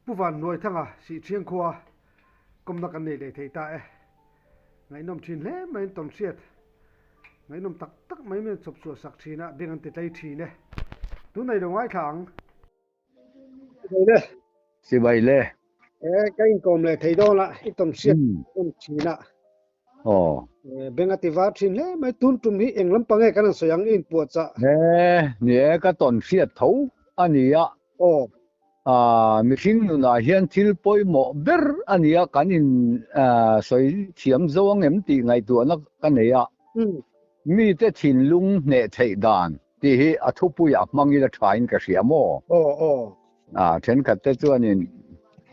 Pu Van Hnuaithanga Sihṭhiang khua kawmna kan nei leh thei ta e. Ngaihnawm ṭhin hle mai an tawnhriat. Ngaihnawm tak tak mai mai an chawp chhuah sak ṭhin a, beng an ti tlai ṭhin e. Tunah i lo ngaithla ang. Sibai le. Sibai le. E, ka inkawm leh thei dawn a, i tawnhriat awm ṭhin a. Aw. Beng a ti var thin hle mai. Tun tum hi eng lampang nge kan han sawi ang i inpuahchah? He, ni e, ka tawn hriat tho a ni a. Aw. Ah, mihring nunah hian thil pawimawh ber a ni a, kan in sawi thiam zo ang em tih ngaihtuahna ka nei a. Mite thinlung hneh theih dan tih hi a thupuiah hmangin a thain ka hria maw? Aw, aw. Ah, thenkhatte chuanin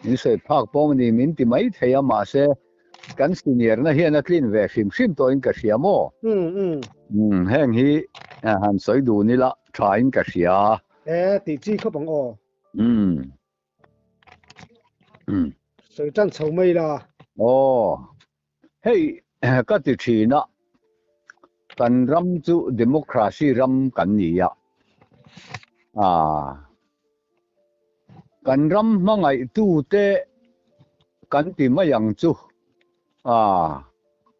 in sawi phak pawh a ni min ti mai thei a, mahse, Kan senior-na hian a tlin ve hrim hrim tawhin ka hria maw? Umm, heng hi han sawi dun ila thain ka hria. E, tih chi khawp ang aw. Umm. Umm. Sawi tan chho mai la. Aw, hei ka ti thin a, kan ram chu democracy ram kan ni a, ah, Kan ram hmangaihtute kan ti mai ang chu a,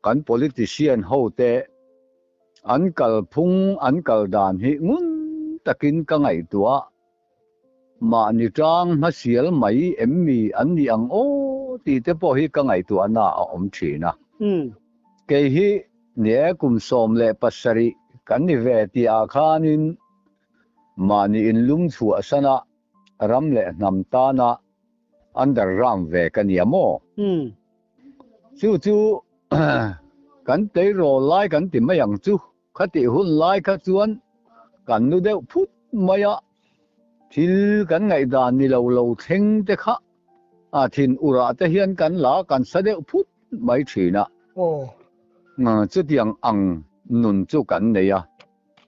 kan politician hote an kalphung an kal dan hi ngun takin ka ngaihtuah mahni tang hmasial mai em mi an ni ang aw tih te pawh hi ka ngaihtuahna a awm thin a. Kei hi ni e kum 17 kan ni ve tih ah khanin Mahni inlum chhuah sana ram leh hnam tana underground ve ka nia maw? Chu chu kan tleirawl lai kan ti mai ang chu. Khatih hun lai kha chuan kan nu deuh phut mai a, thil kan ngaihdan ni lo lo thleng te kha a thin urah te hian kan la kan sa deuh phut mai thin a. Chutiang ang nun chu kan nei a.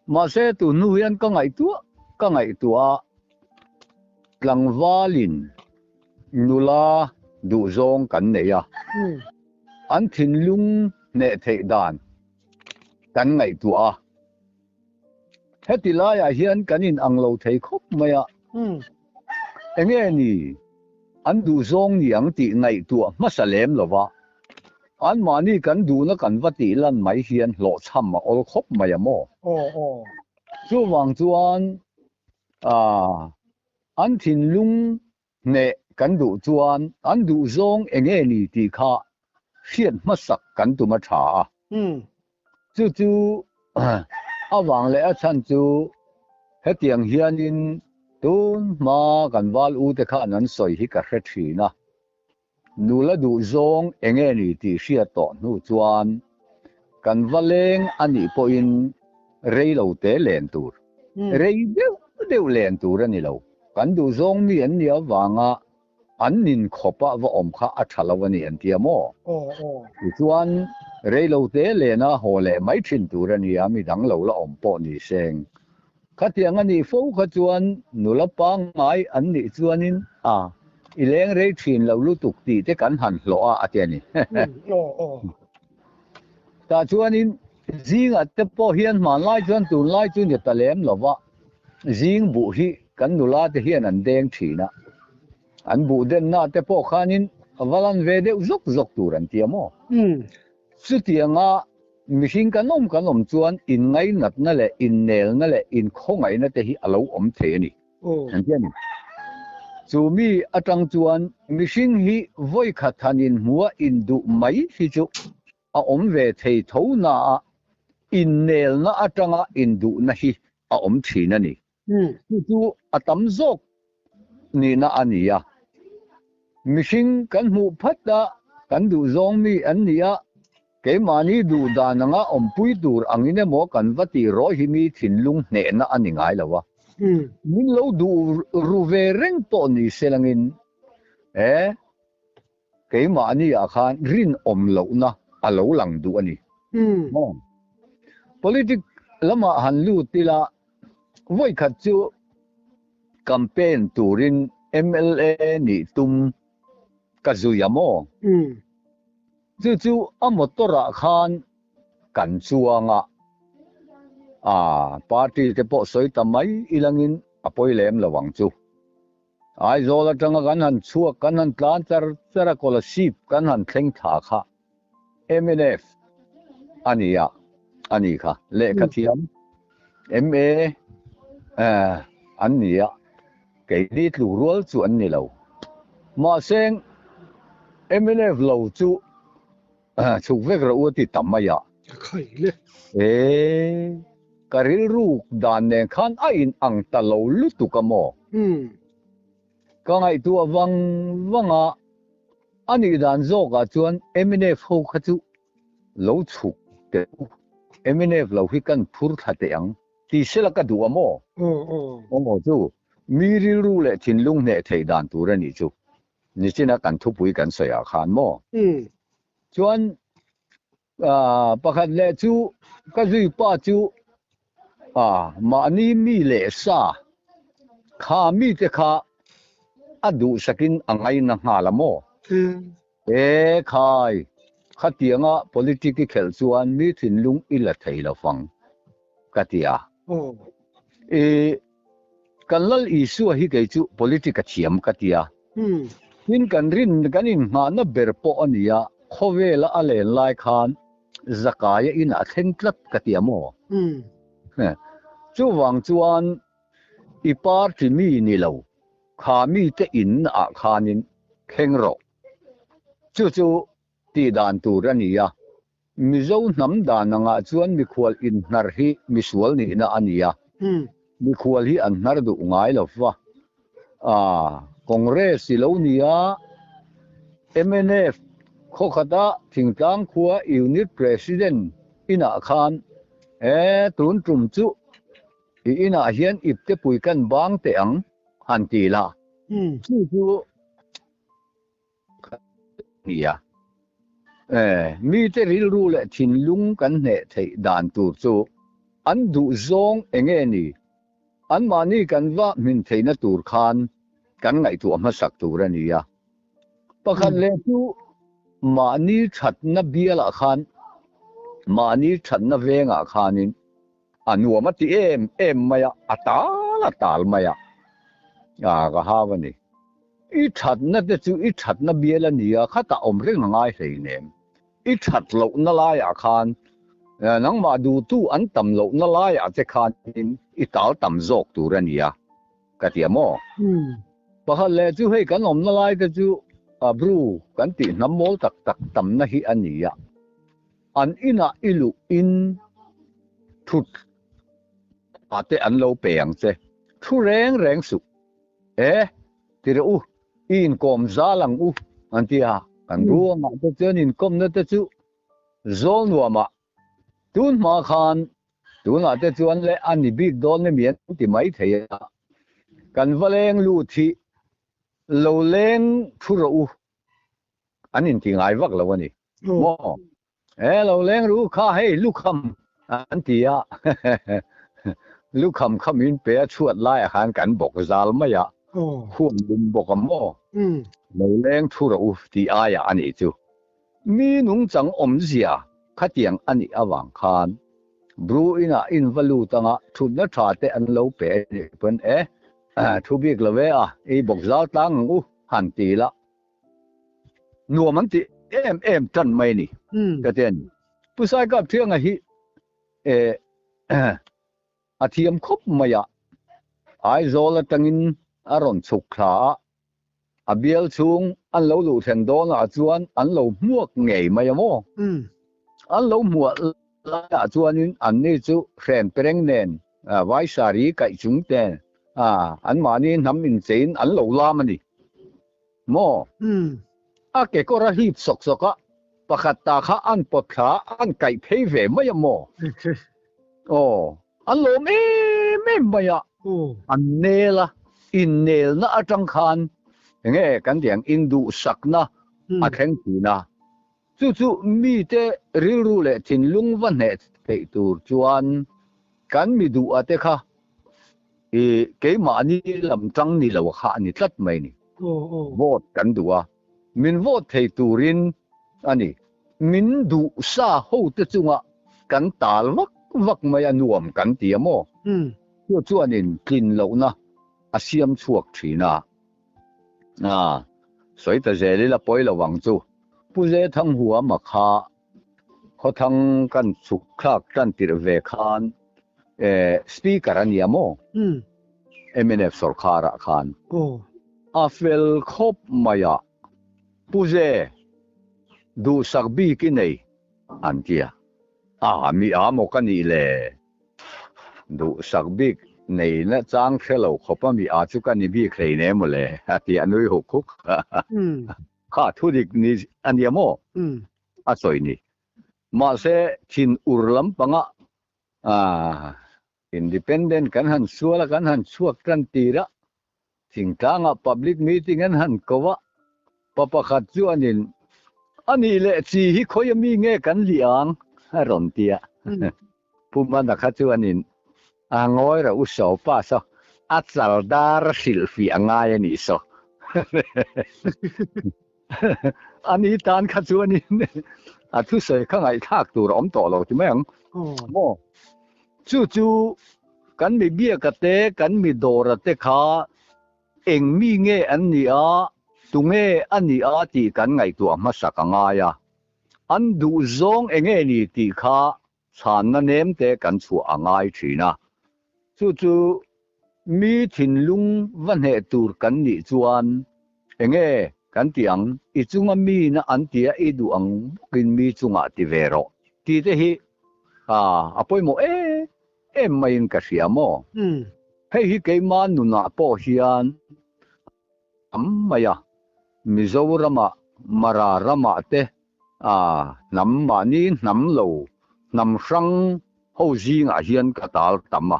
Mahse tu hnu hian ka ngaihtuah ka ngaihtuah a, tlangvalin nula duhzawng kan nei a, an thinlung hneh theih dan kan ngaihtuah a. Heti laiah hian kan inang lo thei khawp mai a, enge ni an duhzawng ni ang tih ngaihtuah hmasa lem lova, Anmahni kan duhna kan va tih lan mai hian hlawhchham a awl khawp mai a maw? Aw aw. Chuvang chuan aah an thinlung hneh kan duh chuan an duh zawng eng nge ni tih kha hriat hmasak kan tum a tha a. Chu chu a vang leh a chhan chu hetiang hianin tun hma kan val u te khan an sawi hi ka hre thin a. Nula duh zawng eng nge ni tih hriat tawh hnu chuan kan va leng a nih pawhin rei lo te len tur, rei deuh deuh len tur a ni lo. Kan duh zawng mi an nih avanga an nin khawpa va awm kha a tha lo a ni an tia maw? Tichuan rei lo te lena haw leh mai thin tur a nia, midang lo la awm pawh ni seng. Khatiang a nih fo kha chuan nula pangngai an nih chuanin a i leng rei thin lo lutuk tih te kan han hlawh a a ti a ni. Tah chuanin zingah te pawh hian hmanlai chuan tunlai chu ni ta lem lo va, zing buh hi kan nula te hian an deng thin a, an buh denna te pawh khanin va lan ve deuh zawk zawk tur an ti a maw? Chutianga Mihring kan awm kan awm chuan inngainatna leh innelna leh inkhawngaihna te hi a lo awm thei a ni. An ti a ni. Chu mi atang chuan mihring hi vawi khat han inhmua induh mai hi chu a awm ve thei tho na a, innelna atanga induhna hi a awm thin a ni. Chu chu a tam zawk nihna a ni a. Mihring kan hmuh phat a, kan duhzawng mi an ni a, keimahni duh dan anga awmpui tur angin emaw kan va tih rawih hi mi thinlung hnehna a ni ngai lo a. Min lo duh ru ve reng pawh ni se langin e, keimahni ah khan rinawm lohna a lo lang duh a ni. Politic lamah han lut ila Vawikhat chu campaign turin mla nih tum ka zui a maw? Chu chu a motor ah khan kan chuang a, aa party te pawh sawi ta mai ilangin a pawi lem lo ang chu. Aizawl atanga kan han chhuak kan han tlan char char a Kolasib kan han thleng thla kha mnf a ni a a ni kha lehkha thiam MA an ni a keini tluk rual chu an ni lo. Mahse mnf lo chu Chhuk vek rawh u a ti ta mai a. Ka khai le. E, ka rilruk dan nen khan a in ang ta lo lutuk a maw? Umm. Ka ngaihtuah vang vang a, a nih dan zawkah chuan mnf ho kha chu lo chhuk teh u, mnf lo hi kan phur thla teh ang ti sela ka duh a maw? Aw aw. Aw chu mi rilru leh thinlung hneh theih dan tur a nih chu. Nichina kan thupui kan sawi ah khan maw? Chuan pakhat leh chu ka zui pa chu mahni mi leh sa kha mite kha a duhsakin a ngaina nghal a maw? E khai, khatianga politic i khelh chuan mi thinlung i la thei lo fang ka ti a. I Kan Lal Isua hi kei chu politic a thiam ka ti a. Tin kan rin kan inngahna ber pawh a ni a, khawvela a len lai khan Zakaia inah a thleng tlat ka ti a maw? Chuvang chuan i party mi ni lo, kha mite in ah khanin thleng rawh. Chu chu tih dan tur a ni a. Mizo hnam dan angah chuan mikhual inhnar hi misual nihna a ni a, mikhual hi an hnar duh ngai lo va. Congress i lo ni a, mnf khawkhata thingtlang khua unit president inah khan e tun tum chu i inah hian iptepui kan bang teh ang han ti la, chu chu Nia. E, mite rilru leh thinlung kan hneh theih dan tur chu an duh zawng eng nge ni? Anmahni kan va hmin theihna tur khan kan ngaihtuah hmasak tur a nia. Pakhat leh chu mahni thatna bialah khan, mahni thatna vengah khanin a nuam a ti em em mai a, a tal a tal mai a, a ka hau a ni. I thatna te chu i thatna bial a ni a, khatah awm reng a ngai hleinem. I that lohna laiah khan nangmah duhtu an tam lohna laiah che khanin i tal tam zawk tur a ni a, ka ti a maw? Pakhat leh chu hei kan awmna lai te chu Bru kan tih hnam mawl tak tak tamna hi a ni a. An inah i luh in thut ah te an lo pe ang che. Thu reng reng suh. E, ti rawh u, i inkawm zal ang u, an ti a. Kan ruangah te chuan inkawmna te chu zawl nuamah tun hma khan tunah te chuan le a ni bik dawn emi an ti mai thei a. Kan va leng lut hi lo leng thu rawh u an inti ngai vak lo a ni. Maw? E lo leng ru kha hei lukham an ti a. Lukham kha min pe a chhuat laiah khan kan bawk zal mai a. Khuam dum bawk a maw? Lo leng thu rawh u tih aiah a nih chu. Mi nungchang awmzia khatiang a nih avang khan Bru inah in va lut anga thutna tha te an lo pe a nih pawn e thu bik lo ve a, i bawk zal tlang ang u han ti la. Nuam an ti em em tan mai a ni ka ti a ni. Pu Saikap Thianga hi a thiam khawp mai a, Aizawl atangin a rawn chhuk thla a, a bial chhung an lo luh thlen dawnah chuan an lo hmuak ngei mai a maw? An lo hmuah laiah chuanin anni chu hren pereng nen Vaisari kaih chung te anmahni hnam incheiin an lo lam a ni. Maw? A kekawr a hlip sawk sawk a, pakhat ta kha an pawt thla a, an kaih phei ve mai a maw? Aw, an lawm em em mai a, an nel a, innelna atang khan enge kan tih ang induhsakna a thleng thin a, chu chu mite rilru leh thinlung va hneh theih tur chuan kan mi duh a te kha I keimahni lam tang ni lo kha a ni tlat mai ni. Vote kan duh a, min vote thei turin a ni. Min duh sa ho te chunga kan tal vak vak mai a nuam kan ti a maw? Chu chuanin tlin lohna a siam chhuak thin a. A, sawi ta zel ila pawi lo ang chu. Pu Zethang huama kha khawthang kan chhuk thlak tan tirh ve khan Speaker a nia maw? Mnf sawrkharah khan. A fel khawp mai a, Pu Ze, duhsak bik i nei an ti a. A, mi a maw ka nih le? Duhsak bik nei na chang hre lo khawp a mi a chu ka ni bik hlei ne maw le? A ti a nui huk huk. Kha thudik ni a nia maw? A sawi ni. Mahse, thin ur lampanga Independent kan han sual a, kan han chhuak tan tir a, thingtlangah public meeting an han ko a, pa pakhat chuanin, A nih leh chi hi khawi a mi nge kan lih ang? a rawn ti a. Pu Mana kha chuanin, A ngawi reuh u saw pa saw, a chal dar a hrilhfiah a ngai a nih saw. A ni tan kha chuanin a thusawi kha ngaihthlak tur a awm tawh lo ti mai ang maw? Chu chu kan mi biaka te, kan mi dawra te kha eng mi nge an nih a, tunge a nih a tih kan ngaihtuah hmasak a ngai a. An duhzawng enge ni tih kha chhanna nem te kan chhuah a ngai thin a. Chu chu mi thinlung va hneh tur kan nih chuan enge kan ti ang, i chunga mi na an tia i duh ang bawkin mi chungah ti ve rawh tih te hi a pawimawh em em maiin ka hria maw? Hei hi keimah nunah pawh hian tam mai a, Mizoramah, Mara ramah te hnam mahni hnam lo hnam hrang ho zingah hian ka tal tam a,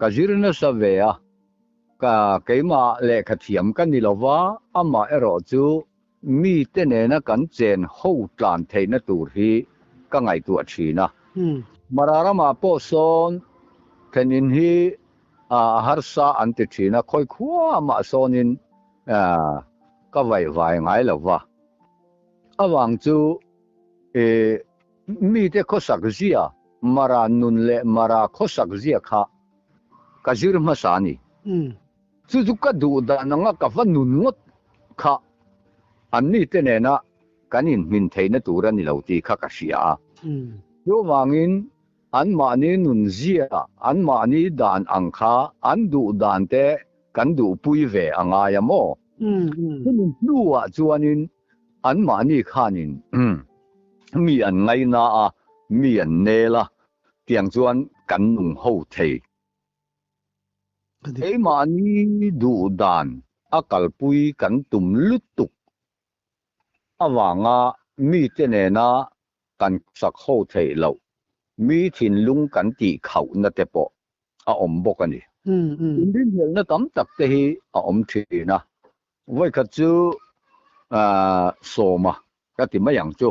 ka zir nasa ve a, ka keimah lehkha thiam ka ni lo va, amah erawh chu mite nena kan chen ho tlan theihna tur hi ka ngaihtuah thin a. Mara ramah pawh sawn thenin hi a harsa an ti thin a, khawi khua mah sawnin ka vaih vai ngai lo va. Avang chu mite khawsak zia, Mara nun leh Mara khawsak zia kha ka zir hmasa a ni. Chu chu ka duh dan anga ka va nun ngawt kha an mite nena kan inhmin theihna tur a ni lo tih kha ka hria a. Chuvangin Anmahni nunzia, anmahni dan ang kha an duh dan te kan duhpui ve a ngai a maw? Chumi hnuah chuanin anmahni khanin mi an ngaina a, mi an nel a, tiang chuan kan nung ho thei. Keimahni duh dan a kalpui kan tum lutuk avanga mite nena kan sak ho theih loh, mi thinlung kan tih khauhna te pawh a awm bawk a ni. Inrinhlelhna tam tak te hi a awm thin a, vawikhat chu sawma ka ti mai ang chu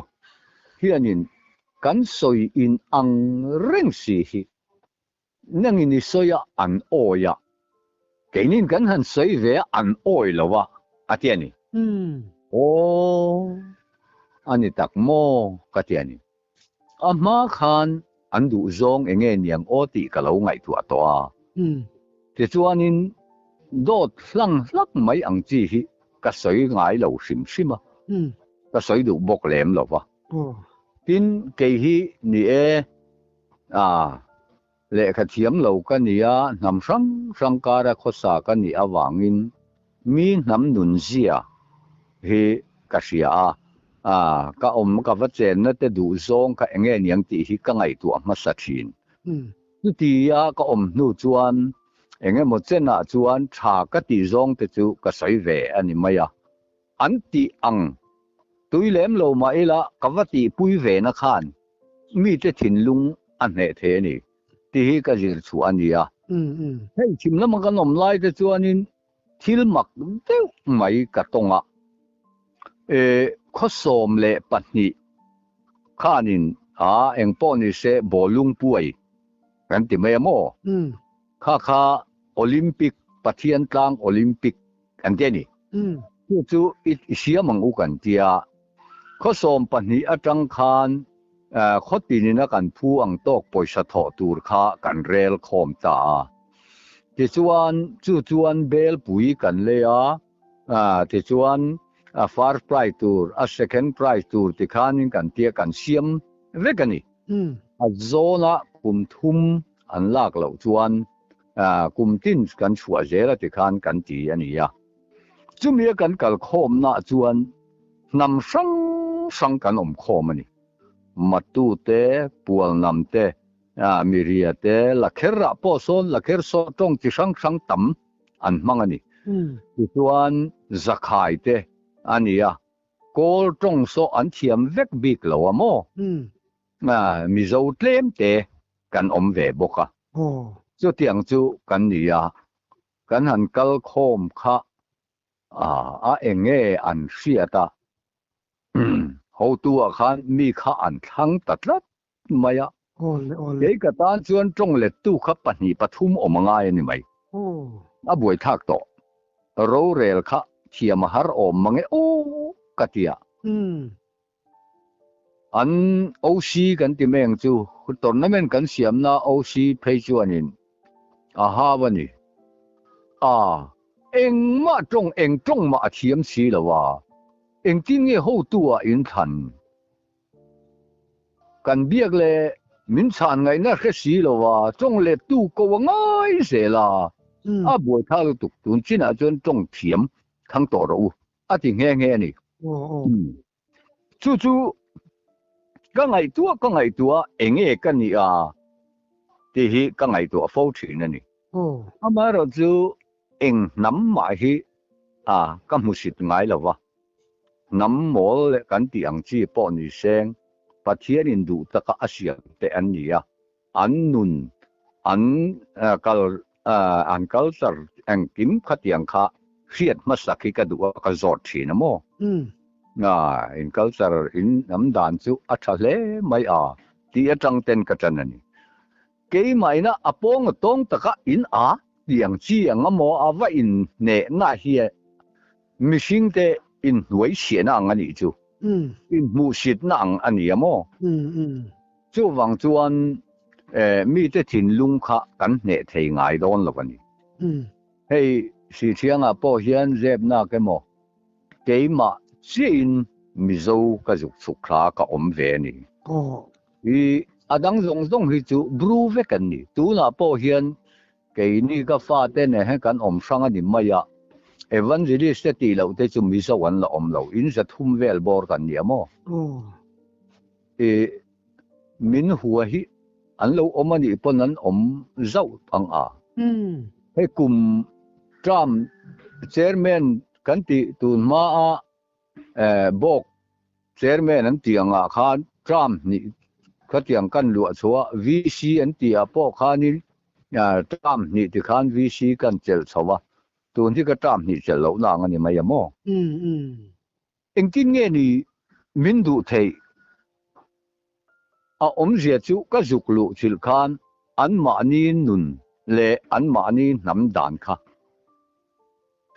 hianin kan sawi in ang reng si hi Nangin i sawi a an awi a, keinin kan han sawi ve a an awi lo a, a ti a ni. Aw, a ni tak maw? ka ti a ni. A hma khan an duh zawng eng nge niang aw tih ka lo ngaihtuah tawh a. Tichuanin dawt hlang hlak mai ang chi hi ka sawi ngai lo hrim hrim a, ka sawi duh bawk lem lo va. Tin, kei hi ni e. A, lehkha thiam lo ka ni a, hnam hrang hrang kara khawsa ka nih avangin mi hnam nunzia hi ka hria a, a, ka awm ka va chenna te duh zawng kha enge niang tih hi ka ngaihtuah hmasa thin. Chutia ka awm hnu chuan engemaw chenah chuan tha ka tih zawng te chu ka sawi ve a ni mai a. An tih ang tui lem lo mah ila ka va tihpui ve na khan mite thinlung a hneh thei a ni tih hi ka zir chhuah a ni a. Hei chhim lama kan awm lai te chuanin thil mak deuh mai ka tawng a, e khaw 12 khanin a engpawh ni se bawlung puai kan ti mai a maw? Kha kha Olympic, Pathian tlang Olympic kan ti a ni. Chu chu i siam ang u kan ti a. Khaw 12 atang khan khaw tinin a kan phu ang tawk pawisa thawh tur kha kan rel khawm ta a. Tichuan chu chuan belpui kan lei a. Tichuan a first prize tur, a second prize tur tikhanin kan tia kan siam vek a ni. A zawna kum thum an lak loh chuan kum tin kan chhuah zel a tikhan kan ti a ni a. Chumia kan kalkhawmnaah chuan hnam hrang hrang kan awm khawm a ni. Matu te, Pualnam te, Miria te, Lakher ah pawh sawn Lakher saw tawng chi hrang hrang tam an hmang a ni. Tichuan Zakhai te a ni a, Kawl tawng saw an thiam vek bik lo a maw? Mizo tlem te kan awm ve bawk a. Chutiang chu kan ni a, kan han kal khawm kha a eng nge an hriat a, hotu ah khan mi kha an thlang ta tlat mai a. Kei ka tan chuan tawng lettu kha pahnih pathum awm a ngai a ni mai. A buaithlak tawh. Rorel kha thiam a har awm mang e aw ka ti a. An OC kan ti mai ang chu, tournament kan siamna OC phei chuanin a hau a ni. A, engmah tawng eng tawng mah a thiam si lo a, engtin nge hotu ah in thlan? Kan biak leh min chhan ngaihna hre si lo a, tawng lettu ko a ngai zel a, a buaithlak lutuk tun chinah chuan tawng thiam thang tawh rawh u. A ti nghe nghe a ni. Chu chu ka ngaihtuah ka ngaihtuah enge ka nih a tih hi ka ngaihtuah fo thin a ni. Amaherawh chu eng hnam mah hi a ka hmusit ngai lo va, hnam mawl leh kan tih ang chi pawh ni seng Pathianin duh taka a siam te an ni a, an nun an kal an culture engkim khatiang kha hriat hmasak hi ka duh a ka zawt thin a maw? In culture in hnam dan chu a tha hle mai a tih atang ten ka tan a ni. Keimahina a pawng a tawng taka in a tih ang chi ang a maw a va in hnehna hi mihring te inhnuai chhiahna ang a nih chu. Inhmuhsitna ang a ni a maw? Chuvang chuan mite thinlung kha kan hneh thei ngai dawn lo a ni. Hei Sithiangah pawh hian zepnak emaw keimah chiahin Mizo ka zuk chhuk thla ka awm ve a ni. I a dang zawng zawng hi chu Bru vek an ni. Tunah pawh hian keini ka fate nen hian kan awm hrang a ni mai a, Evangelist te tih loh te chu Mizo an la awm lo. In zathum vel bawr kan ni a maw? I min hua hi an lo awm a nih pawn an awm zauh ang a. Hei kum term chairman kan tih tun hma a bawk chairman an tih angah khan term hnih khatiang kan luah chhuah a, VC an tih ah pawh khanin term hnih tikhan VC kan chelh chho a, tun hi ka term hnih chelh lohna ang a ni mai a maw? Engtin nge ni min duh theih? A awmzia chu ka zuk luh chilh khan anmahni nun leh anmahni hnam dan kha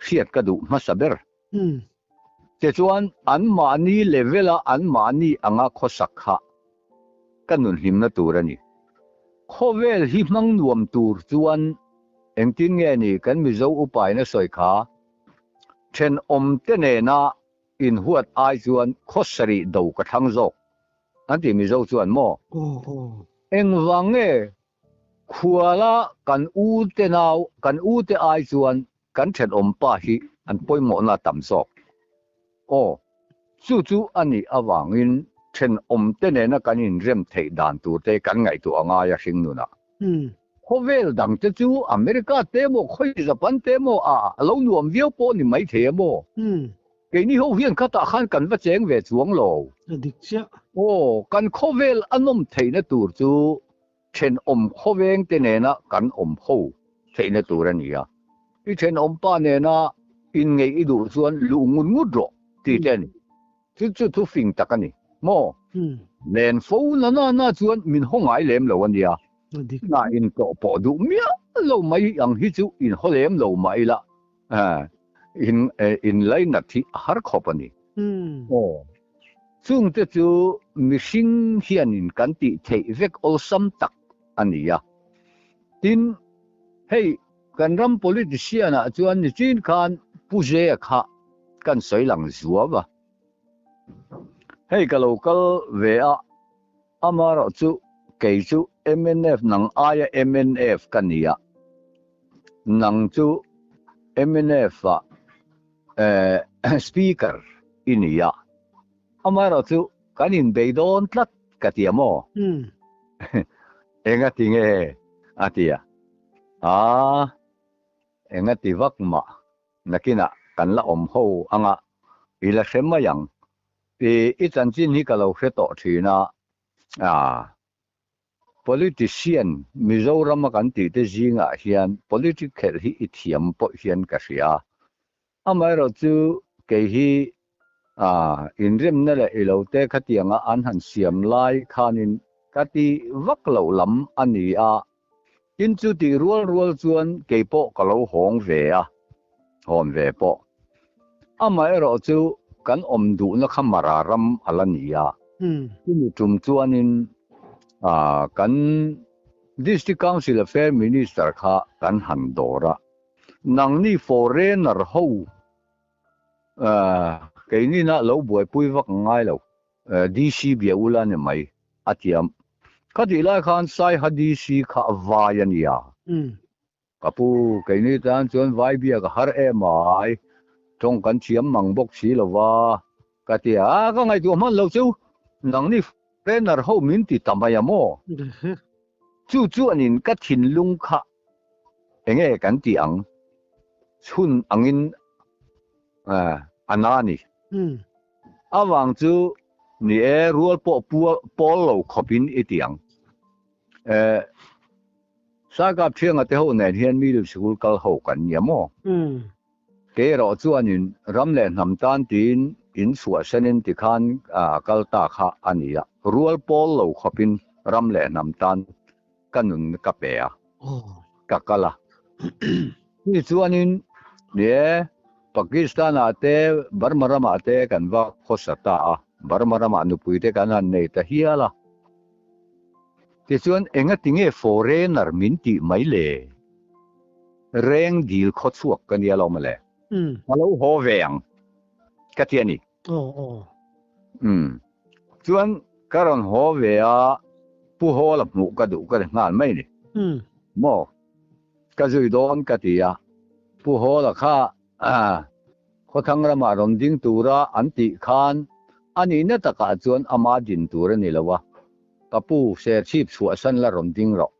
hriat ka duh hmasa ber. Tichuan anmahni level-a anmahni anga khawsak kha ka nun hlimna tur a ni. Khawvel hi hmang nuam tur chuan engtin nge ni kan Mizo upain a sawi kha? Thenawmte nena inhuat ai chuan khaw sarih do ka thlang zawk an ti Mizo chuan maw? Engvang nge khuala kan u te nau kan u te ai chuan kan thenawm pa hi an pawimawhna tam zawk? Aw, chu chu a nih avangin thenawmte nena kan inrem theih dan turte kan ngaihtuah a ngai a hring nunah. Khawvel dang te chu America te emaw khawi Japan te emaw ah a lo nuam viau pawh ni mai thei emaw? Keini ho hian khatah khan kan va cheng ve chuang lo. A dik chiah. Aw, kan khawvel a nawm theihna tur chu thenawm khawveng te nena kan awm ho theihna tur a ni a. I thenawm pa nena inngeih i duh chuan luh ngut ngut rawh tih te a ni. Chu chu thu fing tak a ni maw? Nen fo na na na chuan min haw ngai lem lo a nia. Na in tawh pawh duh miah lo mai ang hi chu in haw lem lo mah ila in in lainat hi a har khawp a ni. Aw chungte chu mihring hianin kan tih theih vek awlsam tak a ni a. Tin, hei kan ram politician ah chuan nichin khan Pu Zea kha. Kan sawi lang zuau a. Hei ka lo kal ve a, amaherawh chu kei chu mnf nang aia mnf ka ni a, nang chu mnf ah speaker i ni a, amaherawh chu kan inbei dawn tlat ka ti a maw? Engati nge a ti a? Aa engati vak mah Nakinah kan la awm ho anga i la hre mai ang. I i chanchin hi ka lo hre tawh thin a, aa politician Mizorama kan tih te zingah hian politic khelh hi i thiam pawh hian ka hria. Amaherawh chu kei hi aa inremna leh i lo te khatianga an han siam lai khanin ka ti vak loh lam a ni a, Tin chu tih rual rual chuan kei pawh ka lo hawng ve a, hawn ve pawh. Amaherawh chu kan awm duhna kha Mara ram a la ni a, chumi tum chuanin kan District Council Affair Minister kha kan han dawr a, nangni foreigner ho keinina lo buaipui vak ngai lo, DC bia ula ni mai a tiam. Ka tih lai khan Saiha DC kha a vai a nia. Ka pu, keini tan chuan vai bia ka har em ai, tawng kan thiam mang bawk si lo va, ka ti a, ka ngaihtuah hman lo chu, nangni foreigner ho min ti ta mai a maw? Chu chuanin ka thinlung kha enge kan tih ang? Chhun angin a na ni. Avang chu ni e, rual pawh pawl lo khawpin i ti ang. E, Saikap Thianga te ho nen hian middle sikul kal ho kan nia maw? Kei erawh chuanin ram leh hnam tan tiin in chhuahsenin tikhan kal ta kha a ni a, rual pawl lo khawpin ram leh hnam tan ka nun ka pe a, ka kal a. Ni chuanin ni e, Pakistan-ah te, Burma ramah te kan va khawsa ta a, Burma ramah nupui te kan han nei ta hial a. Tichuan engati nge foreigner min tih mai le? Reng dil khaw chhuak ka nia lo mawle. Ka lo haw ve ang ka ti a ni. Umm. Chuan ka rawn haw ve a, Pu Hawla hmuh ka duh ka ti nghal mai ni. Maw? Ka zui dawn ka ti a, Pu Hawla kha Khawthlang ramah rawn ding tura an tih khan a nihna takah chuan ama din tur a ni lo a, ka pu Serchhip chhuahsan la rawn ding rawh.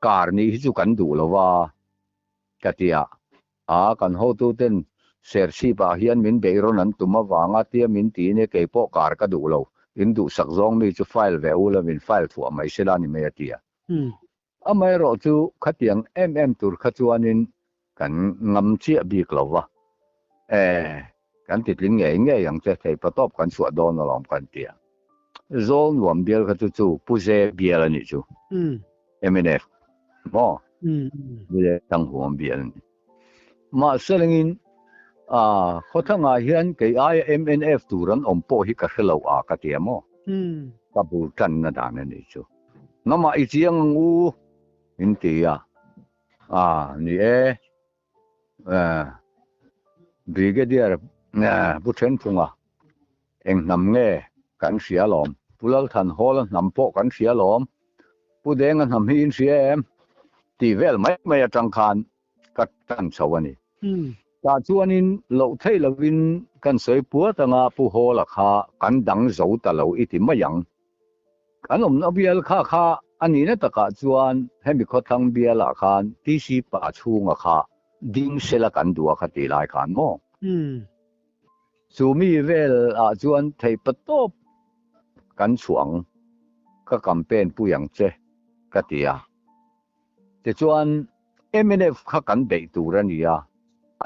Kar nih hi chu kan duh lo va ka ti a, a kan hotuten Serchhip ah hian min beih rawn an tum avanga tia min ti nia kei pawh kar ka duh lo, in duhsak zawng mi chu file ve u la min file thuah mai sela ni mai a ti a. Amaherawh chu khatiang em em tur kha chuanin kan ngam chiah bik lo va, e kan ti tling ngei ngei ang che, thei patawp kan chhuah dawn alawm kan ti a. Zawl nuam bial kha chu chu Pu Ze bial a nih chu, mnf maw? Pu Ze Thanghuam bial a ni. Mahse lengin khawthangah hian kei aia mnf tur an awm pawh hi ka hre lo a ka ti a maw? Ka bul tanna dan a nih chu. Ngamah i chiang ang u in ti a, ni e. Brigadier Pu Thenphunga eng hnam nge kan hria alawm? Pu Lalthanhawla hnam pawh kan hria alawm. Pu Denga hnam hi in hria em? Tih vel mai mai atang khan ka tan chho a ni. Tah chuanin loh theih lovin kan sawi puat anga Pu Hawla kha kan dang zo ta lo i ti mai ang. Kan awmna bial kha kha a nihna takah chuan hemi khawthlang bialah khan TC pa chhunga kha ding sela kan duh a kha tih lai khan maw? Chu mi vel ah chuan theihpa tawp kan chhuah ang, ka campaign pui ang che ka ti a. Tichuan mnf kha kan beih tur a ni a,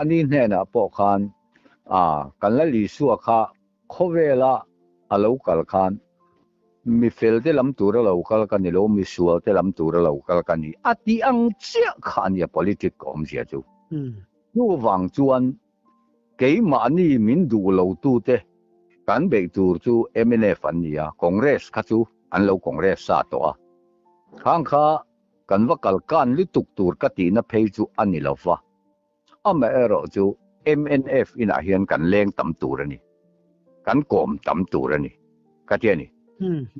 ani hnenah pawh khan kan Lal Isua kha khawvela a lo kal khan mi felte lam tura lo kal ka ni lo, mi sualte lam tura lo kal ka ni a tih ang chiah kha a nia politic awmzia chu. Chuvang chuan keimahni min duh lotute kan beih tur chu mnf an ni a, Congress kha chu an lo Congress sa tawh a. Khang kha kan va kal kan lutuk tur ka tihna phei chu a ni lo va. Amaherawh chu mnf inah hian kan leng tam tur a ni, kan kawm tam tur a ni ka ti a ni.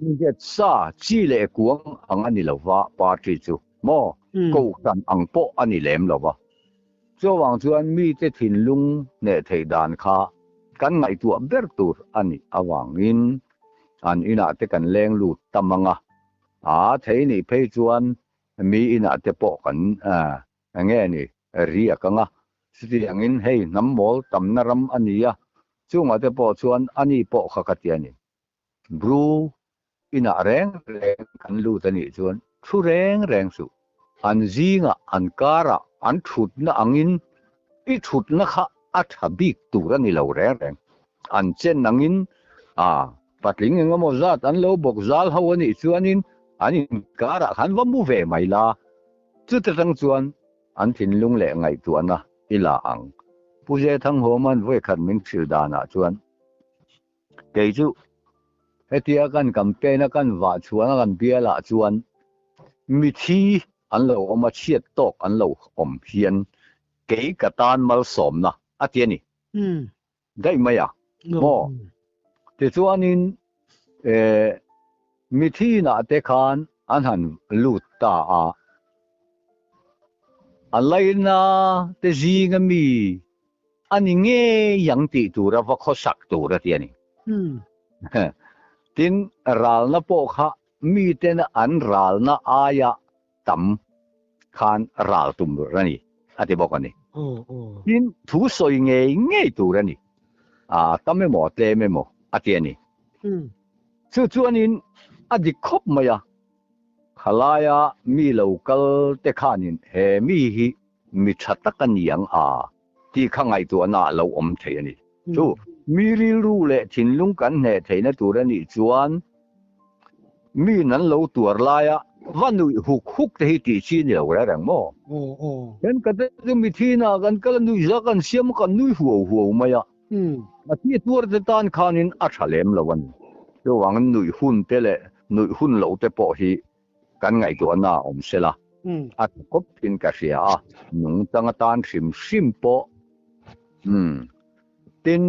Nghet sa chi leh kuang ang a ni lo va party chu maw kohhran ang pawh a ni lem lo va. Chuvang chuan mite thinlung hneh theih dan kha kan ngaihtuah ber tur a nih avangin an inah te kan leng lut tam ang a, a thei nih phei chuan mi inah te pawh kan nge ni riak ang a, chutiangin hei hnam mawl tamna ram a ni a, chungah te pawh chuan ani pawh kha ka ti a ni. Bru inah reng reng kan lut a nih chuan thu reng reng suh. An zingah, an karah, an thutna angin i thutna kha a tha bik tur a ni lo reng reng. An chen angin a patling eng emaw zat an lo bawk zal ho a nih chuanin an inkarah khan va mu ve mai la. Chuta tang chuan an thinlung leh ngaihtuahna i la ang. Pu Zethanghuama'n vawikhat min hrilh danah chuan Kei chu hetia kan campaign a kan vah chhuan a kan bial ah chuan mithi an lo awm a chhiat tawk an lo awm hian kei ka tan malsawmna a ti a ni. Daih mai a maw? Tichuanin eh mithi inah te khan an han lut ta a, a laina te zinga mi A ni ngei ang tih tura va khawsak tur a ti a ni. Tin, ralna pawh kha miten an ralna aia tam khan ral tum tur a ni, a ti bawk a ni. Tin, thu sawi ngei ngei tur a ni, a tam emaw a tlem emaw a ti a ni. Chu chuanin a dik khawp mai a, khalaia mi lo kal te khanin he mi hi mi tha tak a ni ang a tih kha ngaihtuahna a lo awm thei a ni. Chu mi rilru leh thinlung kan hneh theihna tur a nih chuan miin an lo tuar laia va nuih huk huk te hi tih chi a ni lo reng reng maw? Thenkhat te chu mithiinah kan kal a nuih zak an siam a kan nui huau huau mai a, a thi a tuar te tan khanin a tha lem lo a ni. Chuvangin nuih hun te leh nuih hun loh te pawh hi Kan ngaihtuahna a awm sela, a tha khawp in ka hria a, nungchang atan hrim hrim pawh umm. Tin,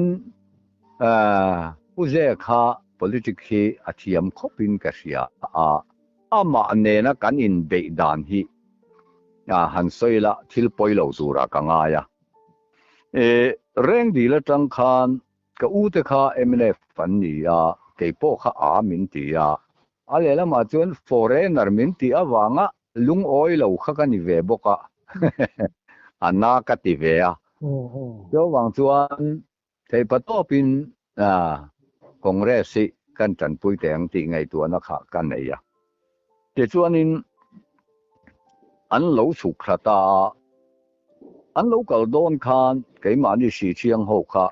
Pu Ze kha politic hi a thiam khawp in ka hria a, amah nena kan inbeih dan hi han sawi la thil pawi lo turah ka ngai a. Rengdil atang khan ka u te kha mnf an ni a, kei pawh kha a min ti a, A lehlamah chuan foreigner min tih avanga lungawi lo kha ka ni ve bawk a, a na ka ti ve a. Chuvang chuan theihpa tawpin Congress hi kan tanpui teh ang tih ngaihtuahna kha ka nei a. Tichuanin an lo chhuk thla ta a, an lo kal dawn khan keimahni Sihchiang ho kha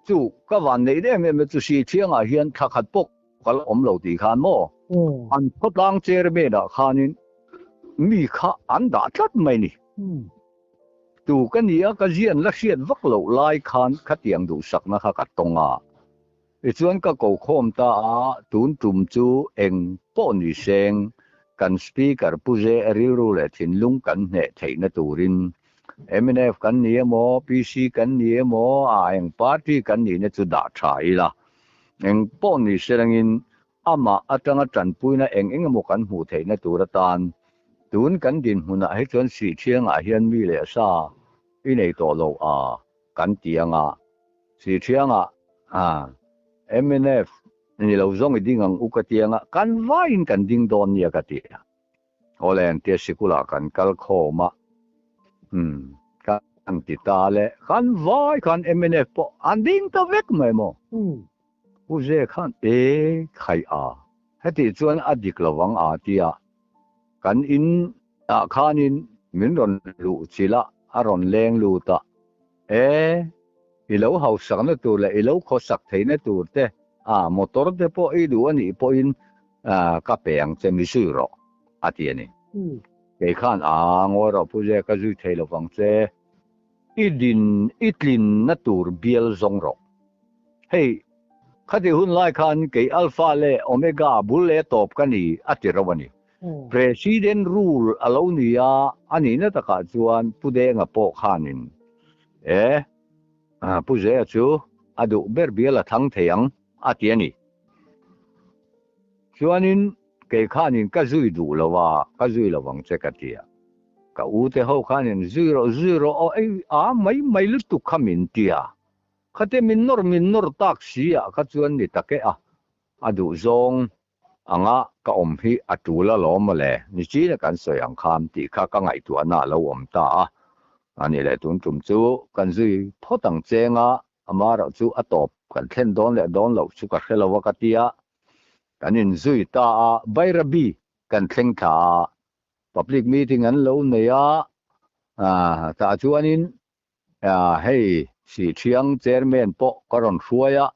chu ka van neih em em chu Sihchiangah hian thla khat pawh ka la awm lo tih khan maw an khawtlang chairman ah khanin mi kha an dah tlat mai ni. Tu ka nia ka zian la hriat vak loh lai khan khatiang duhsakna kha ka tawng a. Tichuan ka ko khawm ta a, tun tum chu eng pawh ni seng, kan Speaker Pu Ze rilru leh thinlung kan hneh theihna turin mnf kan ni emaw, PC kan ni emaw, a eng party kan nihna chu dah tha ila. Eng pawh ni selangin amah atanga tanpuina eng eng emaw kan hmuh theihna tur atan tun kan dinhmunah hi chuan Sihthiangah hian mi leh sa i nei tawh lo a kan ti anga Sihthiangah mnf ni lo zawng i ding ang u ka ti anga kan vaiin kan ding dawn nia ka ti a. Awle entia sikulah kan kal khawm a umm kan ti ta le kan vai khan mnf pawh an ding ta vek mai maw? Pu Ze khan e khaih a hetih chuan a dik lo ang a ti a kan in ah khanin min rawn luh chilh a a rawn leng lut a e i lo hausakna tur leh i lo khawsak theihna tur te a motor te pawh i duh a nih pawhin ka pe ang che mi zui rawh a ti a ni. Kei khan a ngawi rawh Pu Ze ka zui thei lovang che i din i tlinna tur bial zawng rawh. Hei khati hun lai khan kei Alpha leh Omega bul leh tawp ka ni a ti reuh a ni. President rule a lo ni a, a nihna takah chuan Pu Denga pawh khanin e. Pu Zea chu a duh ber bial a thlang thei ang a ti a ni. Chuanin kei khanin ka zui duh lo a, ka zui lo ang che ka ti a. Ka u te ho khanin zui rawh zui rawh aw ei a mai mai lutuk kha min ti a. Khate min nawr min nawr tak si ah kha chuan ni tak e a, a duh zawng anga ka awm hi a tul alawm mawle, nichina kan sawi ang khan tih kha ka ngaihtuahna a lo awm ta a. A nih leh tun tum chu kan zui phawt ang cheng a, amaherawh chu a tawp kan thlen dawn leh dawn loh chu ka hre lo a ka ti a. Kan inzui ta a, Bairabi kan thleng thla a, public meeting an lo nei a, tah chuanin Hei Sihthiang chairman pawh ka rawn hruai a,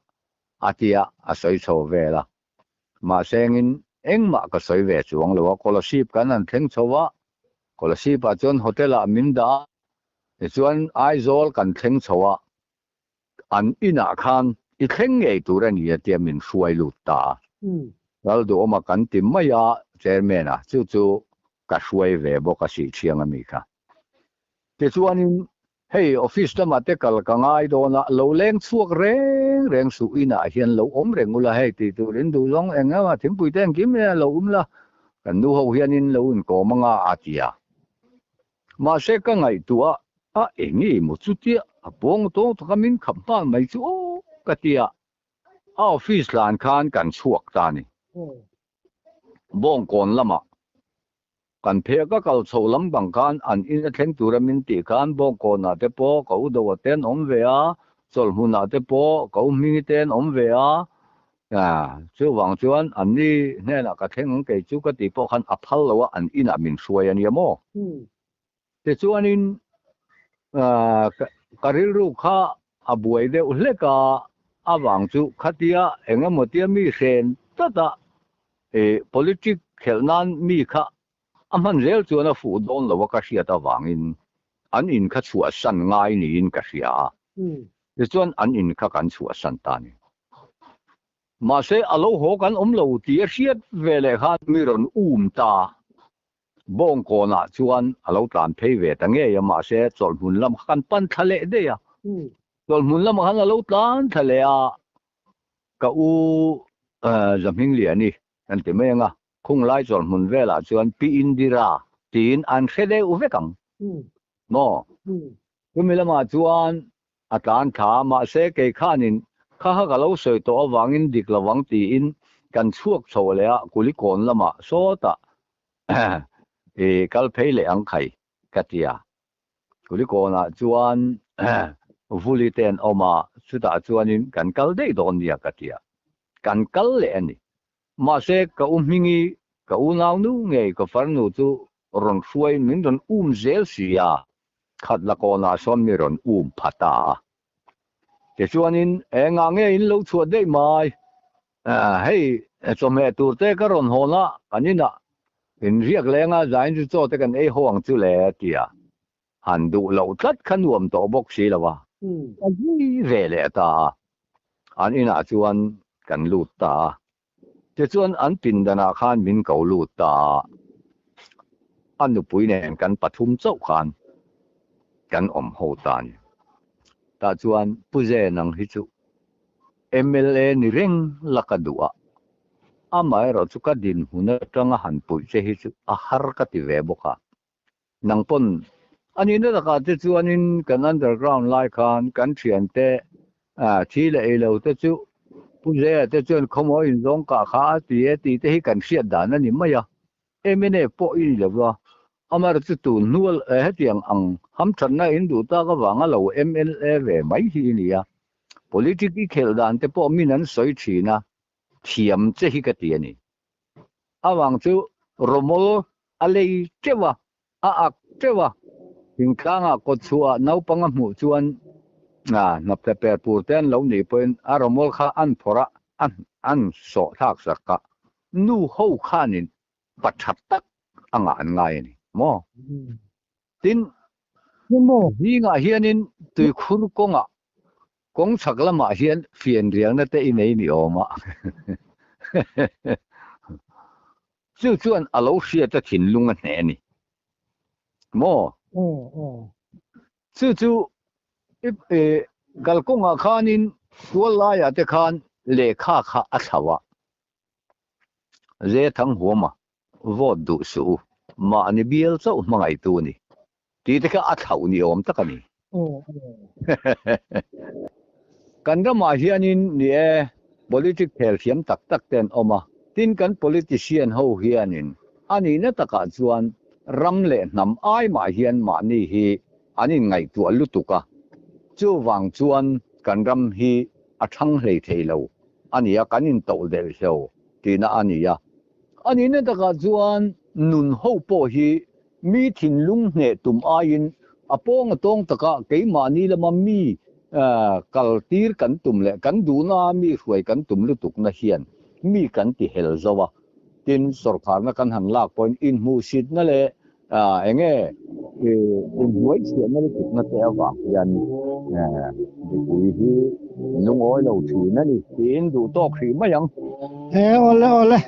a tia a sawi chho vel a. Mahse engin engmah ka sawi ve chuang lo a, Kolasib kan han thleng chho a, Kolasib ah chuan hotel ah min dah a, tichuan Aizawl kan thleng chho a, an inah khan i thleng ngei tur a ni a tia min hruai lut ta a. Lalduhawma kan ti mai a chairman a, chu chu ka hruai ve bawk a Sihthiang ami kha. Tichuanin, hei office lamah te kal ka ngai dawn a, lo leng chhuak reng reng suh inah hian lo awm reng ula hei tih tur in duh zawng eng emaw thingpui te engkim e lo awm la, kan nu ho hianin lo inkawm anga a ti a. Mahse ka ngaihtuah a, a eng nge maw chutia a pawng tawng taka min khap nghal mai chu aw ka ti a, a office hlan khan kan chhuak ta a ni. Bawngkawn lamah Kan pheh ka kal chho lam bang khan an in a thleng tura min tih khan Bawngkawnah te pawh ka u Doa te an awm ve a, Chawlhmunah te pawh ka u Hmingi te an awm ve a, chuvang chuan an ni hnenah ka thleng ang kei chu ka tih pawh khan a phal lo a, an inah min hruai a nia maw? Tichuanin ka rilru kha a buai deuh hlek a, avang chu khatia eng emaw tia mi hren tlat a, politic khelh nan mi kha a hman zel chuan a fuh dawn lo a ka hriat avangin an in kha chhuahsan ngai niin ka hria a, tichuan an in kha kan chhuahsan ta a ni. Mahse a lo haw kan awm lo tih a hriat veleh khan mi rawn um ta. Bawngkawnah chuan a lo tlan phei ve ta ngei a, mahse chawlhmun lam kha kan pan thla leh daih a. Chawlhmun lamah khan a lo tlan thla leh a, ka u Zahmingliani kan ti mai ang a, khunglai chawlhmun velah chuan Pi Indira tiin an hre deuh vek ang maw? Chumi lamah chuan a tlan thla a, mahse kei khanin kha kha ka lo sawi tawh avangin dik lovang tiin kan chhuak chho leh a, Kulikawn lamah sawtah i kal phei leh ang khai ka ti a. Kulikawnah chuan Vuli te an awm a, chutah chuanin kan kal daih dawn nia ka ti a, kan kal leh a ni. Mahse ka u Hmingi, ka unaunu ngei ka farnu chu rawn hruaiin min rawn um zel si a, khat la kawnah sawn mi rawn um pha ta a. Tichuanin engah nge in lo chhuah daih mai? Hei chawhmeh tur te ka rawn hawn a, kan inah in riak leng a, zain chu chaw te kan ei haw ang chu le a ti a. Han duh loh tlat kha nuam tawh bawk si lo a, ka zui ve leh ta a. An inah chuan kan lut ta a. Tichuan an pindanah khan min ko lut ta a, a nupui nen kan pathum chauh khan kan awm ho ta a ni. Tah chuan Pu Ze nang hi chu mla ni reng la ka duh a, amaherawh chu ka dinhmun atanga han puih che hi chu a har ka ti ve bawk a. Nang pawn a nihna takah te chuanin kan underground lai khan kan thiante thi leh ei lo te chu Pu Zea te chuan khawmaw inzawng kah kha a ti e tih te hi kan hriat dan a ni mai a. MNF pawh i ni lo va, amaherawhchu chu tun hnual hetiang ang hamthatna in duh tak avanga lo mla ve mai hi i ni a. Politic i khelh dan te pawh min an sawi thin a, thiam che hi ka ti a ni. Avang chu rawmawl a lei teuh a, a ak teuh a, thingtlangah kawtchhuah naupang a hmuh chuan hnapte per pur te an lo nih pawhin a rawmawl kha an phawrh a, an sawh thlak sak a, nu ho khanin pa tha tak angah an ngai a ni maw? Tin, zingah hianin tuikhur kawngah Kawng chhak lamah hian fian rialna te i nei ni awm a. Chu chuan a lo hriat a thinlung a hneh a ni. Maw? Chu chu i Kalkawngah khanin tual laiah te khan lehkha kha a thlauh a, Zethang huama vote duh suh u, mahni bial chauh hmangaihtu a ni tih te kha a thlauh ni awm tak a ni. Kan ramah hianin ni e, politic khel thiam tak tak te an awm a, tin kan politician ho hianin a nihna takah chuan ram leh hnam ai mah hian mahni hi an inngaihtuah lutuk a, chuvang chuan kan ram hi a thang hlei thei lo a ni a, kan intohdelh hlo tihna a ni a. A nihna takah chuan nun ho pawh hi mi thinlung hneh tum aiin a pawng a tawng taka keimahni lama mi kal tir kan tum leh kan duhna mi hruai kan tum lutukna hian mi kan ti hel zo a. Tin, sawrkharna kan han lak pawhin inhmuhsitna leh eng nge inhnuai chhiahna lutukna te avang hian mipui hi lungawi lo thin a ni tiin duh tawk hrih mai ang. E, awle awle.